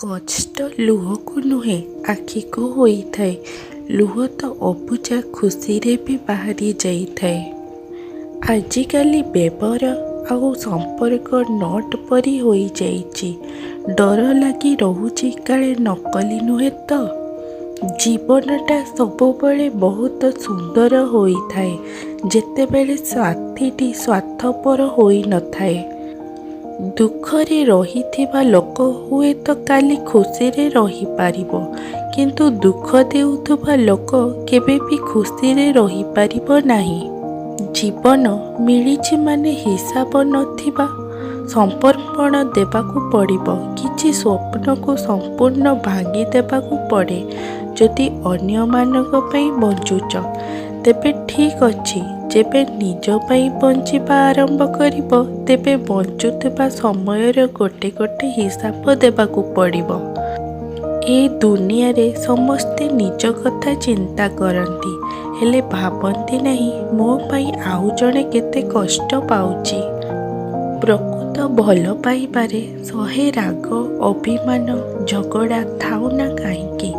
କଷ୍ଟ ଲୁହକୁ ନୁହେଁ, ଆଖିକୁ ହୋଇଥାଏ। ଲୁହ ତ ଅବୁଝା ଖୁସିରେ ବି ବାହାରି ଯାଇଥାଏ। ଆଜିକାଲି ବ୍ୟବହାର ଆଉ ସମ୍ପର୍କ ନୋଟ୍ ପରି ହୋଇଯାଇଛି। ଡର ଲାଗି ରହୁଛି କାଳେ ନକଲି ନୁହେଁ ତ? ଜୀବନଟା ସବୁବେଳେ ବହୁତ ସୁନ୍ଦର ହୋଇଥାଏ, ଯେତେବେଳେ ସାଥୀଟି ସ୍ୱାର୍ଥପର ହୋଇନଥାଏ। ଦୁଃଖରେ ରହିଥିବା ଲୋକ ହୁଏତ କାଲି ଖୁସିରେ ରହିପାରିବ, କିନ୍ତୁ ଦୁଃଖ ଦେଉଥିବା ଲୋକ କେବେ ବି ଖୁସିରେ ରହିପାରିବ ନାହିଁ। ଜୀବନ ମିଳିଛି ମାନେ ହିସାବ ନଥିବା ସମର୍ପଣ ଦେବାକୁ ପଡ଼ିବ। କିଛି ସ୍ୱପ୍ନକୁ ସମ୍ପୂର୍ଣ୍ଣ ଭାଙ୍ଗି ଦେବାକୁ ପଡ଼େ। ଯଦି ଅନ୍ୟମାନଙ୍କ ପାଇଁ ବଞ୍ଚୁଛ, ତେବେ ଠିକ୍ ଅଛି। ଯେବେ ନିଜ ପାଇଁ ବଞ୍ଚିବା ଆରମ୍ଭ କରିବ, ତେବେ ବଞ୍ଚୁଥିବା ସମୟର ଗୋଟେ ଗୋଟେ ହିସାବ ଦେବାକୁ ପଡ଼ିବ। ଏ ଦୁନିଆରେ ସମସ୍ତେ ନିଜ କଥା ଚିନ୍ତା କରନ୍ତି, ହେଲେ ଭାବନ୍ତି ନାହିଁ ମୋ ପାଇଁ ଆଉ ଜଣେ କେତେ କଷ୍ଟ ପାଉଛି। ପ୍ରକୃତ ଭଲ ପାଇବାରେ ଶହେ ରାଗ, ଅଭିମାନ, ଝଗଡ଼ା ଥାଉ ନା କାହିଁକି,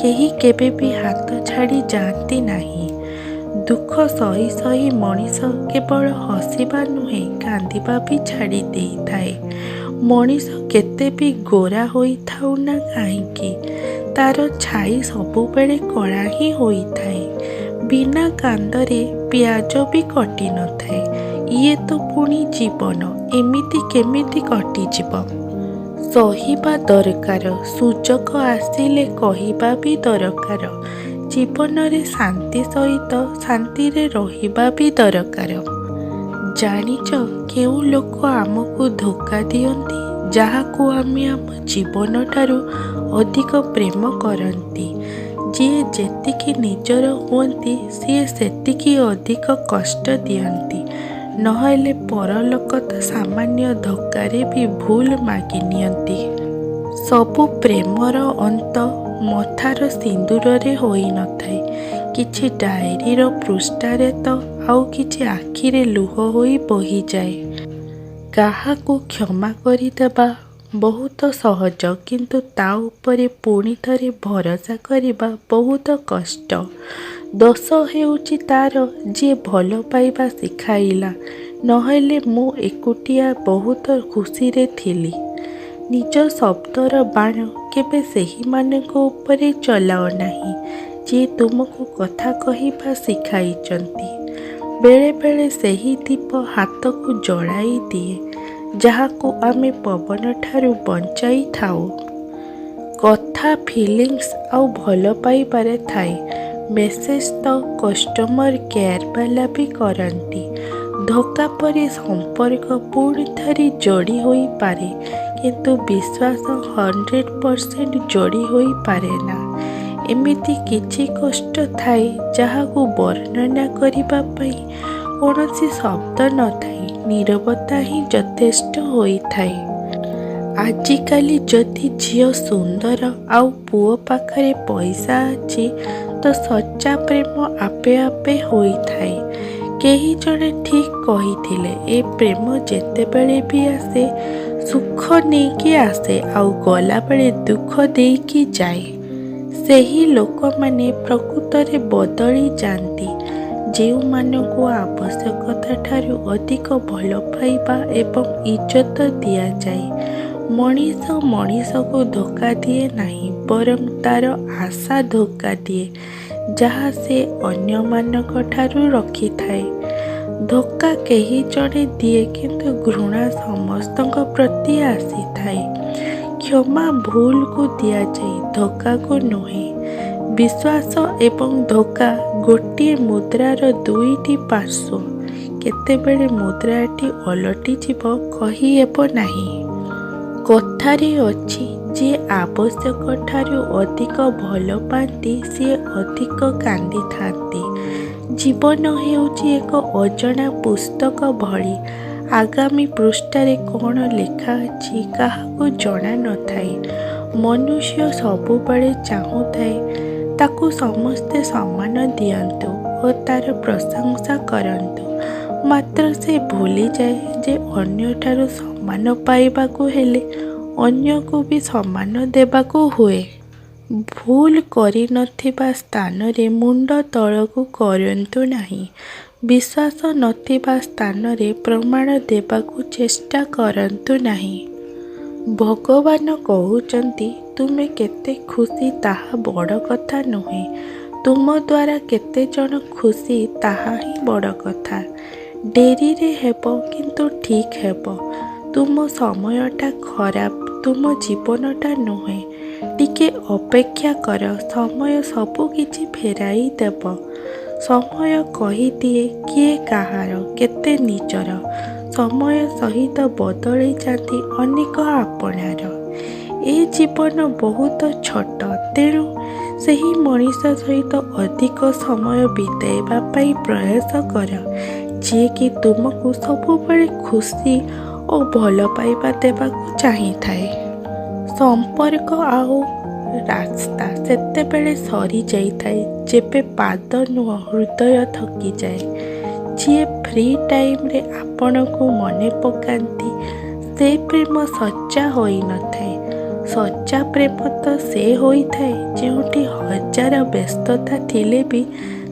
କେହି କେବେ ବି ହାତ ଛାଡ଼ି ଯାଆନ୍ତି ନାହିଁ। ଦୁଃଖ ସହି ସହି ମଣିଷ କେବଳ ହସିବା ନୁହେଁ, କାନ୍ଦିବା ବି ଛାଡ଼ି ଦେଇଥାଏ। ମଣିଷ କେତେ ବି ଗୋରା ହୋଇଥାଉ ନା କାହିଁକି, ତା'ର ଛାଇ ସବୁବେଳେ କଳା ହିଁ ହୋଇଥାଏ। ବିନା କାନ୍ଦରେ ପିଆଜ ବି କଟିନଥାଏ, ଇଏ ତ ପୁଣି ଜୀବନ, ଏମିତି କେମିତି କଟିଯିବ? ସହିବା ଦରକାର, ସୁଯୋଗ ଆସିଲେ କହିବା ବି ଦରକାର। ଜୀବନରେ ଶାନ୍ତି ସହିତ ଶାନ୍ତିରେ ରହିବା ବି ଦରକାର। ଜାଣିଛ କେଉଁ ଲୋକ ଆମକୁ ଧୋକା ଦିଅନ୍ତି? ଯାହାକୁ ଆମେ ଆମ ଜୀବନଠାରୁ ଅଧିକ ପ୍ରେମ କରନ୍ତି। ଯିଏ ଯେତିକି ନିଜର ହୁଅନ୍ତି, ସିଏ ସେତିକି ଅଧିକ କଷ୍ଟ ଦିଅନ୍ତି। ନହେଲେ ପରଲୋକ ତ ସାମାନ୍ୟ ଧକ୍କାରେ ବି ଭୁଲ ମାଗି ନିଅନ୍ତି। ସବୁ ପ୍ରେମର ଅନ୍ତ ମଥାର ସିନ୍ଦୁରରେ ହୋଇନଥାଏ। କିଛି ଡାଏରୀର ପୃଷ୍ଠାରେ ତ ଆଉ କିଛି ଆଖିରେ ଲୁହ ହୋଇ ବହିଯାଏ। କାହାକୁ କ୍ଷମା କରିଦେବା ବହୁତ ସହଜ, କିନ୍ତୁ ତା' ଉପରେ ପୁଣିଥରେ ଭରସା କରିବା ବହୁତ କଷ୍ଟ। ଦୋଷ ହେଉଛି ତା'ର, ଯିଏ ଭଲ ପାଇବା ଶିଖାଇଲା, ନହେଲେ ମୁଁ ଏକୁଟିଆ ବହୁତ ଖୁସିରେ ଥିଲି। ନିଜ ଶବ୍ଦର ବାଣ କେବେ ସେହିମାନଙ୍କ ଉପରେ ଚଲାଅ ନାହିଁ, ଯିଏ ତୁମକୁ କଥା କହିବା ଶିଖାଇଛନ୍ତି। ବେଳେବେଳେ ସେହି ଦୀପ ହାତକୁ ଜଳାଇ ଦିଏ, ଯାହାକୁ ଆମେ ପବନଠାରୁ ବଞ୍ଚାଇଥାଉ। କଥା ଫିଲିଙ୍ଗସ୍ ଆଉ ଭଲ ପାଇବାରେ ଥାଏ। ମେସେଜ୍ ତ କଷ୍ଟମର କେୟାର ବାଲା ବି କରନ୍ତି। ଧୋକା ପରେ ସମ୍ପର୍କ ପୁଣିଥରେ ଯୋଡ଼ି ହୋଇପାରେ, କିନ୍ତୁ ବିଶ୍ୱାସ 100% ଯୋଡ଼ି ହୋଇପାରେନା। ଏମିତି କିଛି କଷ୍ଟ ଥାଏ, ଯାହାକୁ ବର୍ଣ୍ଣନା କରିବା ପାଇଁ କୌଣସି ଶବ୍ଦ ନଥାଏ, ନୀରବତା ହିଁ ଯଥେଷ୍ଟ ହୋଇଥାଏ। ଆଜିକାଲି ଯଦି ଝିଅ ସୁନ୍ଦର ଆଉ ପୁଅ ପାଖରେ ପଇସା ଅଛି ତ ସଚ୍ଚା ପ୍ରେମ ଆପେ ଆପେ ହୋଇଥାଏ। କେହି ଜଣେ ଠିକ୍ କହିଥିଲେ, ଏ ପ୍ରେମ ଯେତେବେଳେ ବି ଆସେ ସୁଖ ନେଇକି ଆସେ ଆଉ ଗଲାବେଳେ ଦୁଃଖ ଦେଇକି ଯାଏ। ସେହି ଲୋକମାନେ ପ୍ରକୃତରେ ବଦଳି ଯାଆନ୍ତି, ଯେଉଁମାନଙ୍କୁ ଆବଶ୍ୟକତାଠାରୁ ଅଧିକ ଭଲ ପାଇବା ଏବଂ ଇଜ୍ଜତ ଦିଆଯାଏ। ମଣିଷ ମଣିଷକୁ ଧୋକା ଦିଏ ନାହିଁ, ବରଂ ତା'ର ଆଶା ଧୋକା ଦିଏ, ଯାହା ସେ ଅନ୍ୟମାନଙ୍କଠାରୁ ରଖିଥାଏ। ଧୋକା କେହି ଜଣେ ଦିଏ, କିନ୍ତୁ ଘୃଣା ସମସ୍ତଙ୍କ ପ୍ରତି ଆସିଥାଏ। କ୍ଷମା ଭୁଲକୁ ଦିଆଯାଏ, ଧୋକାକୁ ନୁହେଁ। ବିଶ୍ୱାସ ଏବଂ ଧୋକା ଗୋଟିଏ ମୁଦ୍ରାର ଦୁଇଟି ପାର୍ଶ୍ୱ। କେତେବେଳେ ମୁଦ୍ରାଟି ଓଲଟିଯିବ କହିହେବ ନାହିଁ। କଥାରେ ଅଛି, ଯିଏ ଆବଶ୍ୟକଠାରୁ ଅଧିକ ଭଲ ପାଆନ୍ତି, ସିଏ ଅଧିକ କାନ୍ଦିଥାନ୍ତି। ଜୀବନ ହେଉଛି ଏକ ଅଜଣା ପୁସ୍ତକ ଭଳି। ଆଗାମୀ ପୃଷ୍ଠାରେ କ'ଣ ଲେଖା ଅଛି, କାହାକୁ ଜଣା ନଥାଏ। ମନୁଷ୍ୟ ସବୁବେଳେ ଚାହୁଁଥାଏ ତାକୁ ସମସ୍ତେ ସମ୍ମାନ ଦିଅନ୍ତୁ ଓ ତା'ର ପ୍ରଶଂସା କରନ୍ତୁ। ମାତ୍ର ସେ ଭୁଲିଯାଏ ଯେ ଅନ୍ୟଠାରୁ ସମ୍ମାନ ପାଇବାକୁ ହେଲେ ଅନ୍ୟକୁ ବି ସମ୍ମାନ ଦେବାକୁ ହୁଏ। ଭୁଲ କରିନଥିବା ସ୍ଥାନରେ ମୁଣ୍ଡ ତଳକୁ କରନ୍ତୁ ନାହିଁ। ବିଶ୍ୱାସ ନଥିବା ସ୍ଥାନରେ ପ୍ରମାଣ ଦେବାକୁ ଚେଷ୍ଟା କରନ୍ତୁ ନାହିଁ। ଭଗବାନ କହୁଛନ୍ତି, ତୁମେ କେତେ ଖୁସି ତାହା ବଡ଼ କଥା ନୁହେଁ, ତୁମ ଦ୍ୱାରା କେତେଜଣ ଖୁସି ତାହା ହିଁ ବଡ଼ କଥା। ଡେରିରେ ହେବ କିନ୍ତୁ ଠିକ୍ ହେବ। ତୁମ ସମୟଟା ଖରାପ, ତୁମ ଜୀବନଟା ନୁହେଁ। ଟିକେ ଅପେକ୍ଷା କର, ସମୟ ସବୁକିଛି ଫେରାଇ ଦେବ। ସମୟ କହିଦିଏ କିଏ କାହାର, କେତେ ନିଜର। ସମୟ ସହିତ ବଦଳିଯାନ୍ତି ଅନେକ ଆପଣାର। ଏ ଜୀବନ ବହୁତ ଛୋଟ, ତେଣୁ ସେହି ମଣିଷ ସହିତ ଅଧିକ ସମୟ ବିତାଇବା ପାଇଁ ପ୍ରୟାସ କର, ଯିଏକି ତୁମକୁ ସବୁବେଳେ ଖୁସି ଓ ଭଲପାଇବା ଦେବାକୁ ଚାହିଁଥାଏ। ସମ୍ପର୍କ ଆଉ ରାସ୍ତା ସେତେବେଳେ ସରିଯାଇଥାଏ, ଯେବେ ପାଦ ନୁହଁ ହୃଦୟ ଥକିଯାଏ। ଯିଏ ଫ୍ରି ଟାଇମରେ ଆପଣଙ୍କୁ ମନେ ପକାନ୍ତି, ସେ ପ୍ରେମ ସଚ୍ଚା ହୋଇନଥାଏ। ସଚ୍ଚା ପ୍ରେମ ତ ସେ ହୋଇଥାଏ, ଯେଉଁଠି ହଜାର ବ୍ୟସ୍ତତା ଥିଲେ ବି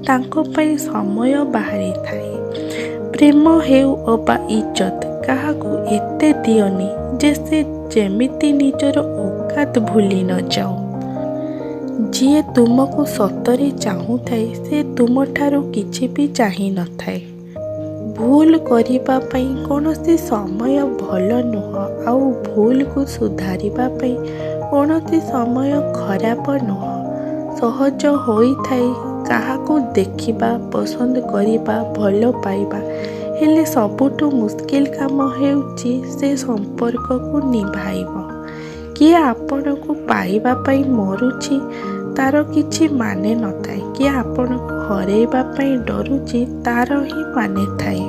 ତାଙ୍କ ପାଇଁ ସମୟ ବାହାରିଥାଏ। ପ୍ରେମ ହେଉ ଅବା ଇଜ୍ଜତ, କାହାକୁ ଏତେ ଦିଅନି ଯେ ସେ ଯେମିତି ନିଜର ଔକାତ ଭୁଲି ନ ଯାଉ। ଯିଏ ତୁମକୁ ସତରେ ଚାହୁଁଥାଏ, ସେ ତୁମଠାରୁ କିଛି ବି ଚାହିଁନଥାଏ। ଭୁଲ କରିବା ପାଇଁ କୌଣସି ସମୟ ଭଲ ନୁହଁ ଆଉ ଭୁଲକୁ ସୁଧାରିବା ପାଇଁ କୌଣସି ସମୟ ଖରାପ ନୁହଁ। ସହଜ ହୋଇଥାଏ କାହାକୁ ଦେଖିବା, ପସନ୍ଦ କରିବା, ଭଲ ପାଇବା, ହେଲେ ସବୁଠୁ ମୁସ୍କିଲ କାମ ହେଉଛି ସେ ସମ୍ପର୍କକୁ ନିଭାଇବା। କିଏ ଆପଣଙ୍କୁ ପାଇବା ପାଇଁ ମରୁଛି ତାର କିଛି ମାନେ ନଥାଏ, କିଏ ଆପଣଙ୍କୁ ହରାଇବା ପାଇଁ ଡରୁଛି ତାର ହିଁ ମାନେ ଥାଏ।